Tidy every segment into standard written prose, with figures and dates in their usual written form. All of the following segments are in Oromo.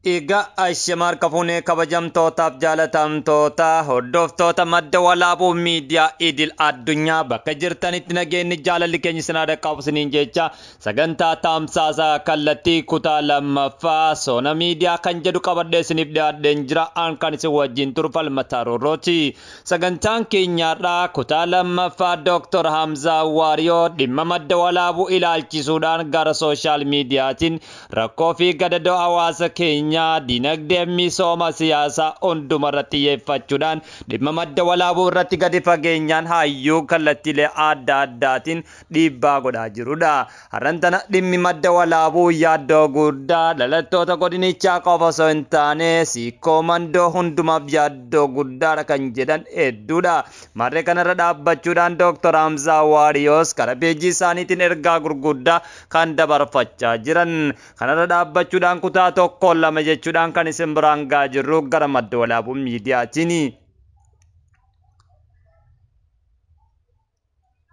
Egaa ashama harka fuunee kabajamtootaaf jaalatamtoota hordoftoota madda walaabuu miidiyaa idil addunyaa bakka jirtanitti nageenyi jaalalli keenya isin haa dhaqqabu isiniin jecha sagantaa tamsaasa kallattii kutaa lammaffaa soona miidiyaa kan jedhu qabadhee isiniif dhiyaadheen jira an kan isin wajjin turu falmataa roorrooti. Sagantaan keenyaarraa kutaa lammaffaa Dooktor Hamzaa Waariyoo dhimma madda walaabuu ilaalchisuudhaan gara sooshaal miidiyaatiin rakkoo fi gadadoo hawaasa keenyaa dinagdee misooma siyaasaa hunduma irratti xiyyeeffachuudhaan dhimma madda walaabuu irratti gadi fageenyaan hayyuu kallattiilee adda addaatiin dhiibbaa godhaa jirudha. Har'an tana dhimmi madda walaabuu yaaddoo guddaa dhalattoota godinichaa qofa osoo hin taane siikkoo mandoo hundumaaf yaaddoo guddaadha kan jedhan hedduudha. Marree kanarra dhaabbachuudhaan Dooktor Hamzaa Waariyoos karaa peejii isaaniitiin ergaa gurguddaa kan dabarfachaa jiran. Kanarra dhaabbachuudhaan kutaa tokko lama jechuudhaan kan isin biraan gahaa jirru gara madda walaabuu miidiyaatiin.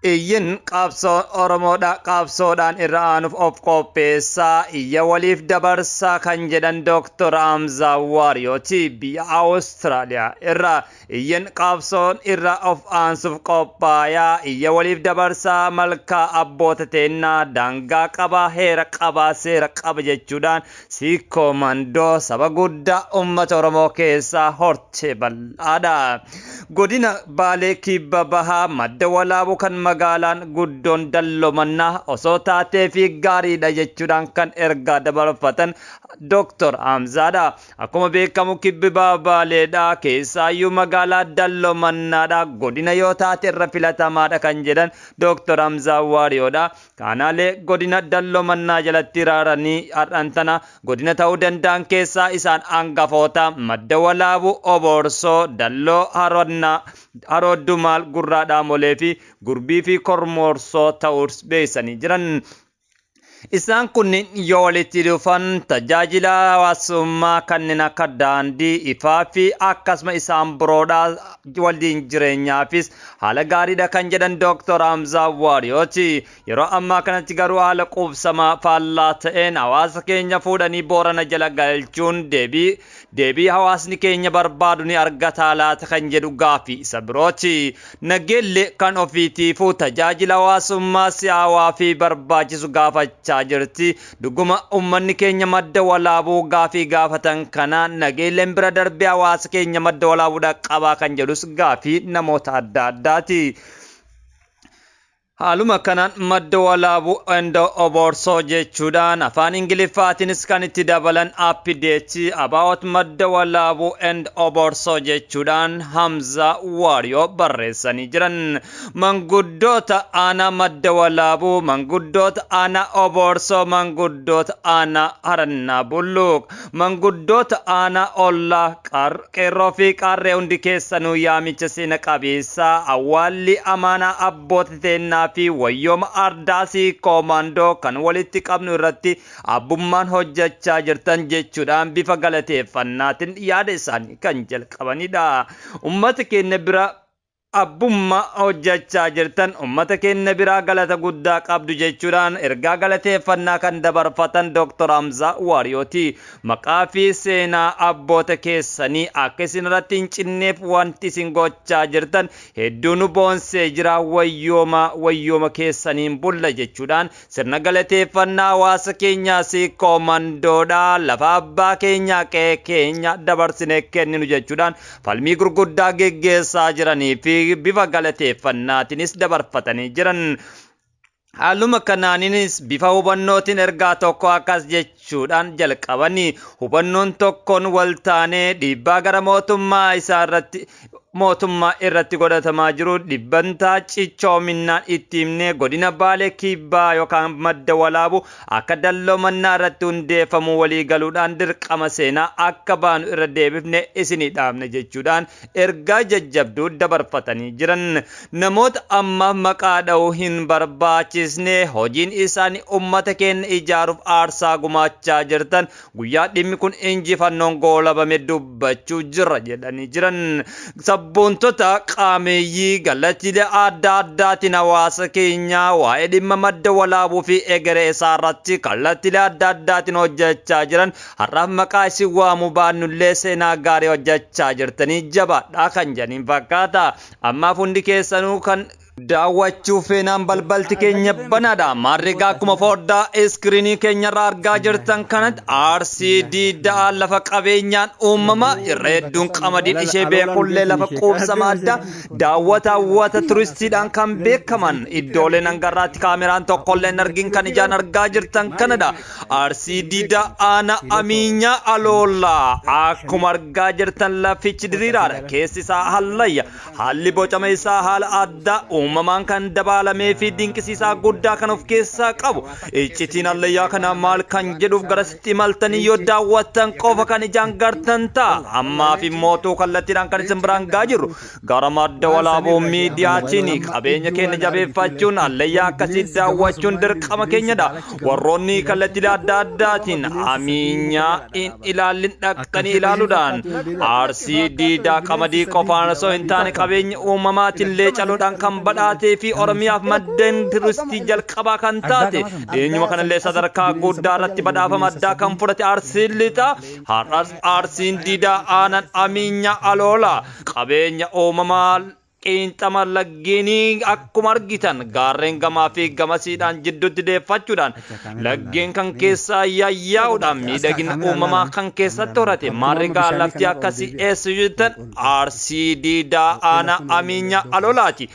Iyyin qabsoo Oromoodha qabsoodhaan irra aanuuf of qopheessaa iyya waliif dabarsaa kan jedhan Dooktor Hamzaa Waariyooti biyya Awustiraaliyaa irra iyyin qabsoon irra of aansuuf qophaayaa iyya waliif dabarsaa malkaa abboota teennaa daangaa qabaa heera qabaa seera qaba jechuudhaan siikkoo mandoo saba guddaa uummata Oromoo keessaa hortee bal'aadha. Godina Baalee Kibba Bahaa madda walaabuu kan magaalaan guddoon dallomannaa osoo taatee fi gaariidha jechuudhaan kan ergaa dabarfatan Dooktor Hamzaadha. Akkuma beekamu kibbi baha Baaleedha. Keessaayyuu magaalaa dallomannaadha. Godina yoo taate irra filatamaadha kan jedhan Dooktor Hamzaa Waariyoodha. Aanaalee godina dallomannaa jalatti raaranii har'an tana godina ta'uu danda'an keessaa isaan hangafoota madda walaabuu Oboorsoo, Dalloo, Haronnaa, Haroo Dumaal, Gurraa Dhaamolee fi Gurbii fi Kormoorsoo ta'uu beeksisanii jiran. Isaan kunniin yoo walitti dhufan tajaajila hawaasummaa kanneen akka daandii, ifaa fi akkasuma isaan biroodha waliin jireenyaafis haala gaariidha kan jedhan Dooktor Hamzaa Waariyooti. Yeroo ammaa kanatti garuu haala quubsamaa faallaa ta'een hawaasa keenya fuudhanii Boorana jala galchuun deebii deebii hawaasni keenya barbaadu ni argataa laata kan jedhu gaafii isa birooti. Nageelle kan ofiitiifuu tajaajila hawaasummaa si'aawaa fi barbaachisu gaafachaa jirti. Dhuguma uummanni keenya madda walaabuu gaafii gaafatan kana nageelleen bira darbee hawaasa keenya madda walaabuu dhaqqabaa kan jedhus gaafii namoota adda addaati. Haaluma kanaan madda walaabuu and oboorsoo jechuudhaan afaan Ingiliffaatiinis kan itti dabalan update about madda walaabuu and oboorsoo jechuudhaan Hamzaa Waariyoo barreessanii jiran. Manguddoota aanaa madda walaabuu, manguddoota aanaa oboorsoo, manguddoota aanaa harannaa bulluuq, manguddoota aanaa ollaa qeerroo fi qarree hundi keessanuu yaamicha seena qabeessaa awwaalli amaanaa abboota teennaa fi wayyooma ardaasii koomandoo kan walitti qabnu irratti abbummaan hojjechaa jirtan jechuudhaan bifa galateeffannaatiin yaada isaanii kan jalqabanidha. Uummata keenya bira abbummaa hojjechaa jirtan uummata keenya biraa galata guddaa qabdu jechuudhaan ergaa galateeffannaa kan dabarfatan Dooktor Hamzaa Waariyooti. Maqaa fi seenaa abboota keessanii akka isin irratti hin cinneef wanti isin gochaa jirtan hedduu nu boonsee jira wayyooma wayyooma keessaniin bulla jechuudhaan sirna galateeffannaa hawaasa keenyaa si koomandoodha lafa abbaa keenyaa qe'ee keenya dabarsine kenninu jechuudhaan falmii gurguddaa geggeessaa jiranii fi bifa galateeffannaatiinis dabarfatanii jiran. Haaluma kanaaninis bifa hubannootiin ergaa tokko akkas jechuudhaan jalqabanii hubannoon tokkoon wal taanee dhiibbaa gara mootummaa isaa irratti mootummaa irratti godhatamaa jiru dhibbantaa cichoominaan itti himnee godina Baalee Kibbaa yookaan madda walaabu akka dalloo-mannaa irratti hundeeffamu walii galuudhaan dirqama seenaa akka baanu irra deebifne isinii dhaabne jechuudhaan ergaa jajjabduu dabarfatanii jiran. Namoota ammaaf maqaa dha'uu hin barbaachisne hojiin isaanii uummata keenya ijaaruuf aarsaa gumaachaa jirtan guyyaa dhimmi kun injifannoon goolabame dubbachuu jira jedhanii jiran. Sabboontota qaameeyyii kallattiilee adda addaatiin hawaasa keenya waa'ee dhimma Madda Walaabuu fi egeree isaa irratti kallattiilee adda addaatiin hojjechaa jiran, har'aaf maqaa isin waamuu baannullee seenaa gaarii hojjechaa jirtanii jabaadhaa kan jedhaniin fakkaata. Ammaaf hundi keessanuu kan daawwachuu feenaan balbalti keenya banaadha. Maarrigaa akkuma foddaa iskiriinii keenyarraa argaa jirtan kanatti, Arsii Diidaa lafa qabeenyaan uumama irra hedduun qamadiin ishee beekullee, lafa quubsama addaa daawwata hawwata turistiidhaan kan beekaman, iddooleen hangarraatti kaameraan tokkollee hin argin kan ijaan argaa jirtan kanadha. Arsii Diidaa, Aana Amiinyaa Aloollaa, akkuma argaa jirtan lafichi diriiraadha. Keessi isaa hallayya. Haalli bocama isaa haala addaa uumamaan kan dabaalamee fi dinqisiisaa guddaa kan of keessaa qabu. Iccitiin hallayyaa kanaa maal kan jedhuuf garasitti imaltanii yoo daawwattan qofa kan ijaan gartan ta'a. Ammaaf immootuu kallattiidhaan kan isin biraan gaa jirru gara Madda Walaabuu Miidiyaatiin qabeenya keenya jabeeffachuun hallayyaa akkasii daawwachuun dirqama keenyadha. Warroonni kallattiilee adda addaatiin Amiinyaa in ilaallin dhaqxanii ilaaluudhaan, Arsii Diidaa qamadii qofaan osoo hin taane qabeenya uumamaatiin leecaluudhaan kan badhaatee fi Oromiyaaf maddeen turistii jalqabaa kan taate, dhiyeenyuma kanallee sadarkaa guddaa irratti badhaafama addaa kan fudhate Arsiin Lixaa, har'as Arsiin Diidaa Aanan Amiinyaa Aloola qabeenya uumamaa qiinxama laggeenii akkuma argitan gaarreen gamaa fi gamasiidhaan jidduutti deeffachuudhaan laggeen kan keessaa yaayyaa'uudhaan miidhagina uumamaa kan keessatti horate. Maarrigaa lafti akkasii eessa jettan, Arsii Diidaa, Aanaa Amiinyaa Alolaati.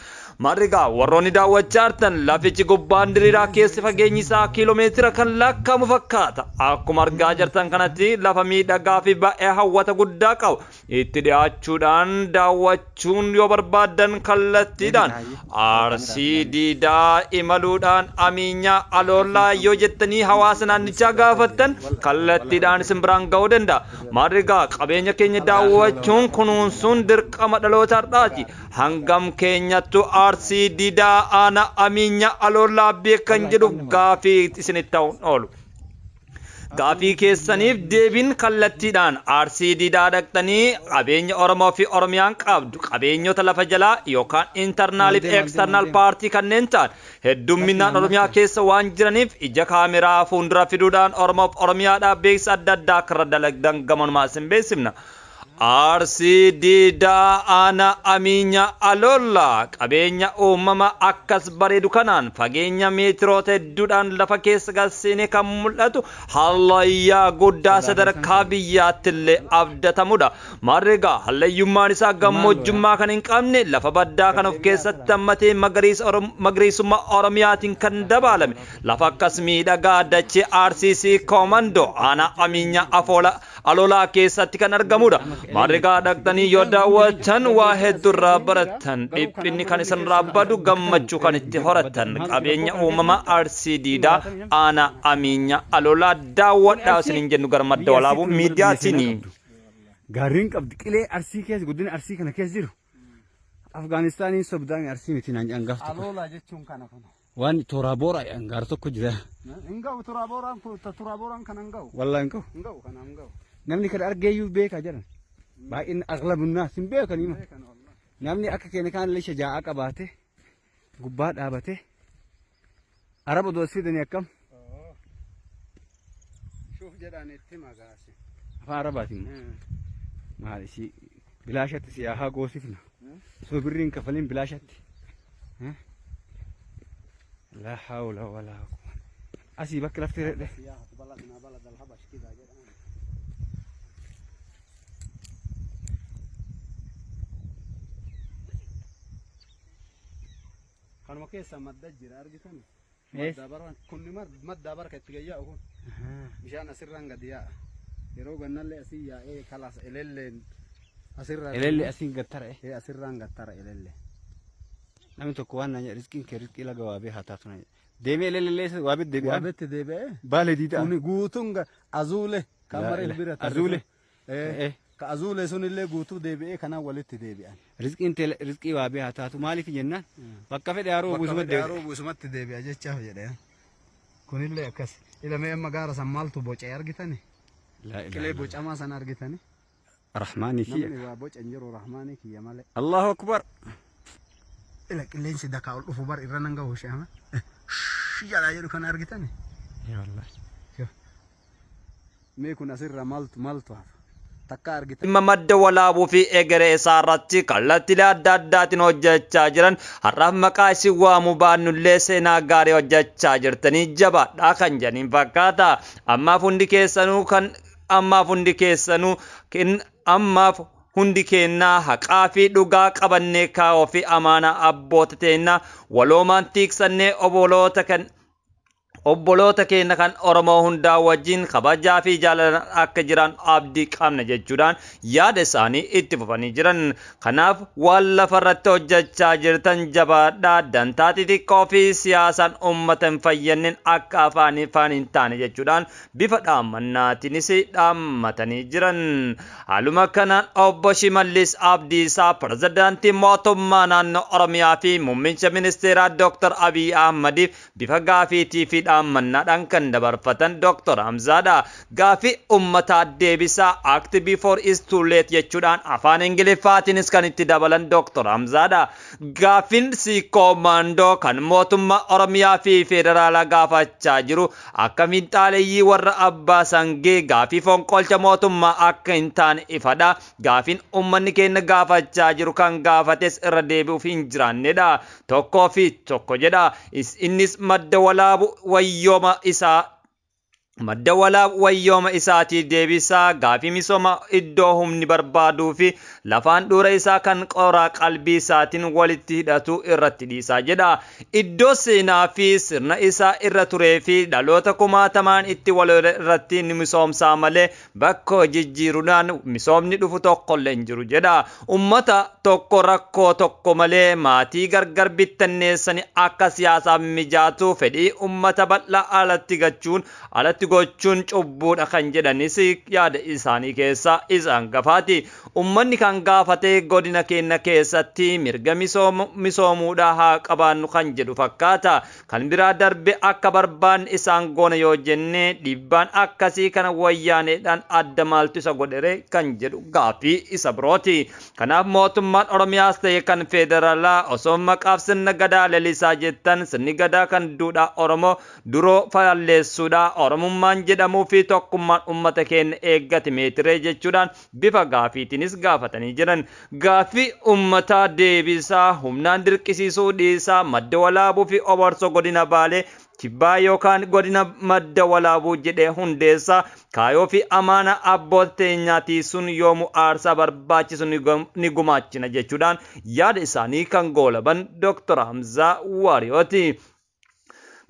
Maarrigaa warroonni daawwachaa jirtan, lafichi gubbaan diriiraa keessi fageenyi isaa kiiloomeetira kan lakkaa'amu fakkaata. Akkuma argaa jirtan kanatti lafa miidhagaa fi baay'ee hawwata guddaa qabu. Itti dhiyaachuudhaan daawwachuun yoo barbaaddan kallattiidhaan Arsii Diidaa imaluudhaan Amiinyaa Aloollaa yoo jettanii hawaasa naannichaa gaafattan kallattiidhaan isin biraan ga'uu danda'a. Maarrigaa qabeenya keenya daawwachuun kunuunsuun dirqama dhaloota har'aati. Hangam keenyattu Arsii Diidaa, Aanaa Amiinyaa Aloollaa beekan jedhuuf gaafii isinitti ta'uun oolu. Gaafii keessaniif deebiin kallattiidhaan Arsii Diidaa dhaqxanii qabeenya Oromoo fi Oromiyaan qabdu, qabeenyota lafa jalaa yookaan internal fi external paartii kanneen ta'an heddumminaan Oromiyaa keessa waan jiraniif, ija kaameraa fuuldura fiduudhaan Oromoof Oromiyaadhaaf beeksisa adda addaa akka irra dalagdan gamanumaa isin beeksifna. Arsii Diidaa, Aanaa Amiinyaa Aloollaa, qabeenya uumama akkas bareedu kanaan fageenya meetiroota hedduudhaan lafa keessa galseenee kan mul'atu hallayyaa guddaa sadarkaa biyyaatti illee abdatamudha. Maarreegaa hallayyummaan isaa gammoojjummaa kan hin qabne, lafa baddaa kan of keessatti hammatee magariisummaa Oromiyaatiin kan dabaalame, lafa akkas miidhagaa dachee RCC Koomandoo, Aanaa Amiinyaa Afoola Alolaa keessatti kan argamudha. Maarreegaa dhaqxanii yoo daawwattan waa hedduurraa barattan, dhiphinni kan isinirraa badu, gammachuu kan itti horattan, qabeenya uumamaa Arsii Diidaa, Aanaa Amiinyaa Alolaa daawwadhaa isiniin jennu gara Madda Walaabuu Miidiyaatiin. Gaarreen qabdi qilee Arsii keessa, guddina Arsii kana keessa jiru. Afgaanistaaniin sobdaan Arsii miti naan jedhan gaaf tokko. Aloolaa jechuun kana kun. Waan Toraa Booraa jedhan gaara tokko jira. Hin ga'u, Toraa Booraan kun, Toraa Booraan kana hin ga'u. Wallaahi hin ga'u. Hin ga'u, kana hin ga'u. Namni kana argeeyyuu beeka jedhan. Baay'een aghlabunnaas hin beekanii. Beekan wallahi. Namni akka keenya kaan illee shajaa'aa qabaate gubbaa dhaabate Araba odoo as fidanii akkam? Shuuf jedhaan itti magaase. Afaan Arabaatiin maal isii bilaashatti siyaahaa goosifna. Osoo birriin kafaliin bilaashatti. Laa hawla walaa quwwata. Asii bakki lafti redhe. سياحة بلدنا بلد الحبش كده jedhan. Kanuma keessa madda jira, argitan. Eessa? Madda bara kunni madda bara itti gayyaa'u kun bishaan asirraan gadi yaa'a. Yeroo gannallee asii yaa'ee kalaas elelleen asirraa. Elellee asiin gattara. Ee, asirraan gattara elellee. Namni tokko waan naan jedhe, rizqiin kee rizqii laga Waabee haa taatu naan jedhe. Deemee elellee Waabetti deebi'aa. Waabetti deebi'ee. Baalee diidaa. Kuni guutuun azuule kan maree bira taasisu. Azuule. Ee, ka azuule sunillee guutuu deebi'ee kanaan walitti deebi'an. Rizqiin tee rizqii Waabee haa taatu, maaliif jennaan bakka fedhe haroo buusumatti deebi'a. Haroo buusumatti deebi'a jechaaf jedhee. Kunillee akkas. Ilamee amma gaara san maaltu bocee argitani? Qilee bocamaa sana argitani? Rahmaanii kiyya. Namni waa boca hin jiru Rahmaanii kiyya malee. Allahu akbar. Ila qilleensi dakaa ol dhufu bar irra nan gahu sheema. Jedhaa jedhu kana argitani. Wallahi. Mee kun asirra maaltu maaltu hafa? Takka argitan. Dhimma Madda Walaabuu fi egeree isaa irratti kallattiilee adda addaatiin hojjechaa jiran har'aaf maqaa isin waamuu baannullee seenaa gaarii hojjechaa jirtanii jabaadhaa kan jedhaniin fakkaata. Ammaaf hundi keessanuu kan ammaaf hundi keessanuu ammaaf hundi keennaa haqaa fi dhugaa qabannee kaa'oo fi amaanaa abboota teennaa waloomaan tiiksannee obboloota kan obboloota keenya kan Oromoo hundaa wajjin kabajaa fi jaalalaan akka jiran abdii qabna jechuudhaan yaada isaanii itti fufanii jiran. Kanaaf waan lafarratti hojjechaa jirtan jabaadhaa, dantaa xixiqqoo fi siyaasaan uummata hin fayyanneen akka afaanii faan hin taane jechuudhaan bifa dhaammannaatiinis dhaammatanii jiran. Haaluma kanaan obbo Shimallis Abdiisaa, pirezidaantii mootummaa naannoo Oromiyaa fi muummicha ministeeraa Dr. Abiy Ahmadiif bifa gaafiitii fi dhaammannaadhaan kan dabarfatan Dr. Hamzaadha. Gaafii uummataa deebisaa, "Act before is too late" jechuudhaan afaan Ingiliffaatiinis kan itti dabalan Dr. Hamzaadha. Gaafiin Siikoo Maandoo kan mootummaa Oromiyaa fi federaalaa gaafachaa jiru akka fiinxaaleeyyii warra abbaa sangee gaafii fonqolcha mootummaa akka hin taane ifadha. Gaafiin uummanni keenya gaafachaa jiru kan gaafates irra deebi'uuf hin jiraannedha. Tokkoo fi tokko jedha. Innis Madda Walaabu wayyooma isaa Madda Walaab wayyooma isaatii deebisaa, gaafii misooma iddoo humni barbaaduu fi lafaan dhuura isaa kan qoraa qalbii isaatiin walitti hidhatu irratti dhiisaa jedha. Iddoo seenaa fi sirna isaa irra turee fi dhaloota kumaatamaan itti wal irratti ni misoomsaa malee bakka jijjiiruudhaan misoomni dhufu tokkollee hin jiru jedha. Ummata tokko rakkoo tokko malee maatii gargar bittinneessanii akka siyaasaaf mijaatu fedhii ummata bal'aa alatti gachuun alatti gochuun cubbuudha kan jedhanis yaada isaanii keessaa isa hangafaati. Ummanni kan gaafate godina keenya keessatti mirga misoomuudha haa qabaannu kan jedhu fakkaata. Kan biraa darbe akka barbaanne isaan goona yoo jenne dhiibbaan akkasii kana wayyaaneedhaan adda maaltu isa godhere kan jedhu gaaffii isa birooti. Kanaaf mootummaan Oromiyaas ta'e kan federaalaa osoo maqaaf sirna gadaa lalisaa jettan, sirni gadaa kan duudhaa Oromoo duroo falleessuudha. Oromummaan jedhamuu fi tokkummaan uummata keenya eeggate meetiree jechuudhaan bifa gaafiitiinis gaafatanii jiran. Gaaffii uummataa deebisaa, humnaan dirqisiisuu dhiisaa, Madda Walaabuu fi Oborsoo godina Baalee Kibbaa yookaan godina Madda Walaabuu jedhee hundeessaa, kaayoo fi amaana abboota teenyaatii sun yoomuu aarsaa barbaachisu ni gumaachina jechuudhaan yaada isaanii kan goolaban Dr. Hamzaa Waariyooti.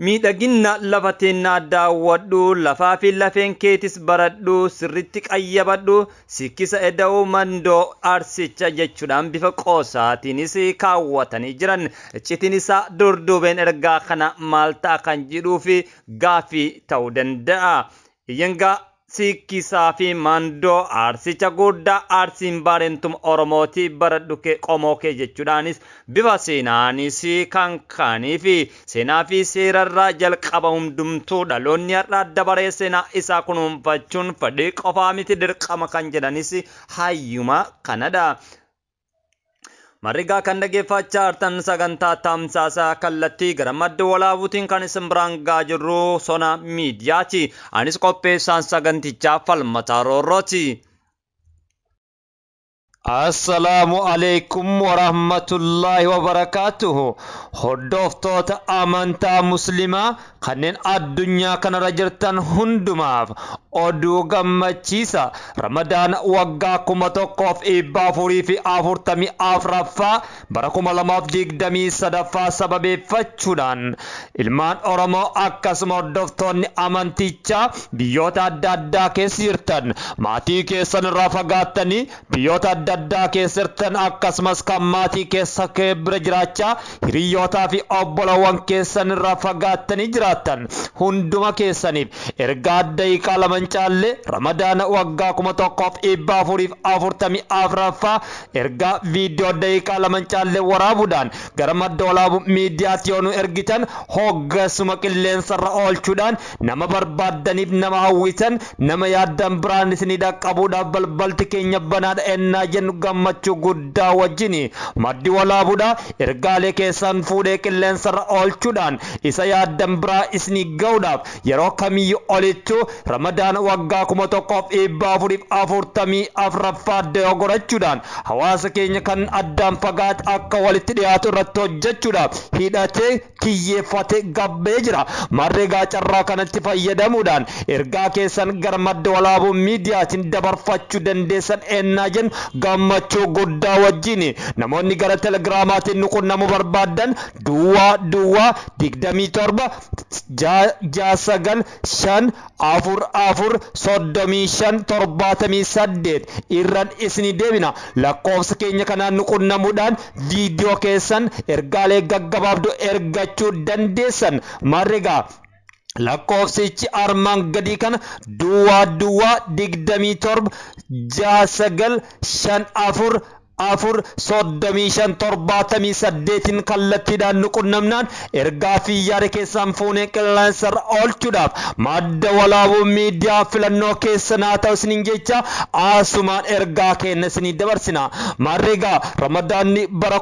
Miidhagina lafa teennaa daawwadhu, lafaa fi lafeen keetis baradhu, sirritti qayyabadhu, sikkisa eda'uu mandoo arsicha jechuudhaan bifa qoosaatiinis kaawwatanii jiran. Iccitiin isaa durduubeen ergaa kana maal ta'a kan jedhuu fi gaaffii ta'uu danda'a. Iyyangaa Sikkisaa fi Mandoo arsicha guddaa Arsiin Baarentuma Oromooti, baradhu kee qomoo kee jechuudhaanis bifa seenaanis kan kaanii fi seenaa fi seerarraa jalqaba hundumtuu dhaloonni har'aa dabaree seenaa isaa kunuunfachuun fedhii qofaa miti, dirqama kan jedhanis hayyuma kanadha. Marigaa kan dhaggeeffachaa jirtan sagantaa tamsaasaa kallattii gara Madda Walaabuutiin kan isin biraan gahaa jirru Sona Miidiyaati. Anis qopheessaan sagantichaa Falmataa Roorrooti. Assalaamu alaikum warahmatullaahi wabarakaatuhu. Hordoftoota amantaa Muslimaa kanneen addunyaa kanarra jirtan hundumaaf oduu gammachiisa. Ramadaana waggaa 1444ffaa bara 2023ffaa sababeeffachuudhaan ilmaan Oromoo akkasuma hordoftoonni amantichaa biyyoota adda addaa keessa jirtan maatii keessan irraa fagaattanii biyyoota adda adda addaa keessa jirtan, akkasumas kan maatii keessa kee bira jiraachaa hiriyyootaa fi obbolawwan keessan irraa fagaattanii jiraattan hunduma keessaniif ergaa daqiiqaa 2 hin caalle Ramadaana waggaa 1444ffaa ergaa viidiyoo daqiiqaa 2 hin caalle waraabuudhaan gara Madda Walaabuu Miidiyaatti yoo nu ergitan, hoggasuma qilleensarra oolchuudhaan nama barbaaddaniif, nama hawwitan, nama yaaddan biraan isinii dhaqqabuudhaaf balbalti keenya banaadha ennaa jennu gammachuu guddaa wajjini. Maddi Walaabuudha ergaalee keessan fuudhee qilleensarra oolchuudhaan isa yaaddan biraa isinii ga'uudhaaf yeroo kamiyyuu olittuu Ramadaana waggaa 1444ffaa dayoo godhachuudhaan hawaasa keenya kan addaan fagaate akka walitti dhiyaatu irratti hojjechuudhaaf hidhatee kiyyeeffatee gabbee jira. Marreegaa carraa kanatti fayyadamuudhaan ergaa keessan gara Madda Walaabuu Miidiyaatiin dabarfachuu dandeessan ennaa jennu gammachuu guddaa wajjin. Namoonni gara Telegiraamaatiin nu qunnamuu barbaaddan duwwaa duwwaa 27 6 9 5 4 4 35 78 irran isinii deebina. Lakkoofsa keenya kanaan nu qunnamuudhaan viidiyoo keessan, ergaalee gaggabaabduu ergachuu dandeessan. Marreegaa lakkoofsichi armaan gadii kana duwwaa duwwaa 27 6 9 5 4 4 35 78n kallattiidhaan nu qunnamnaan ergaa fi yaada keessan fuunee qilleensarra oolchuudhaaf Madda Walaabuu Miidiyaa filannoo keessan haa ta'u isiniin jecha asumaan ergaa keenya isinii dabarsina. Marreegaa Ramadaanni bara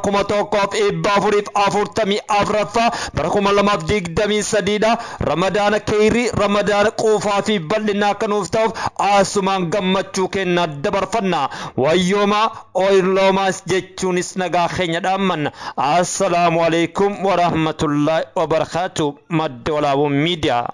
1444ffaa bara 2023dha. Ramadaana keeyrii, Ramadaana quufaa fi bal'inaa akka nuuf ta'uuf asumaan gammachuu keenya dabarfanna. Wayyoomaa ooyloomaas jechuunis nagaa keenya dhaammanna. Assalaamu alaikum warahmatullaahi wabarakaatu. Madda Walaabuu Miidiyaa.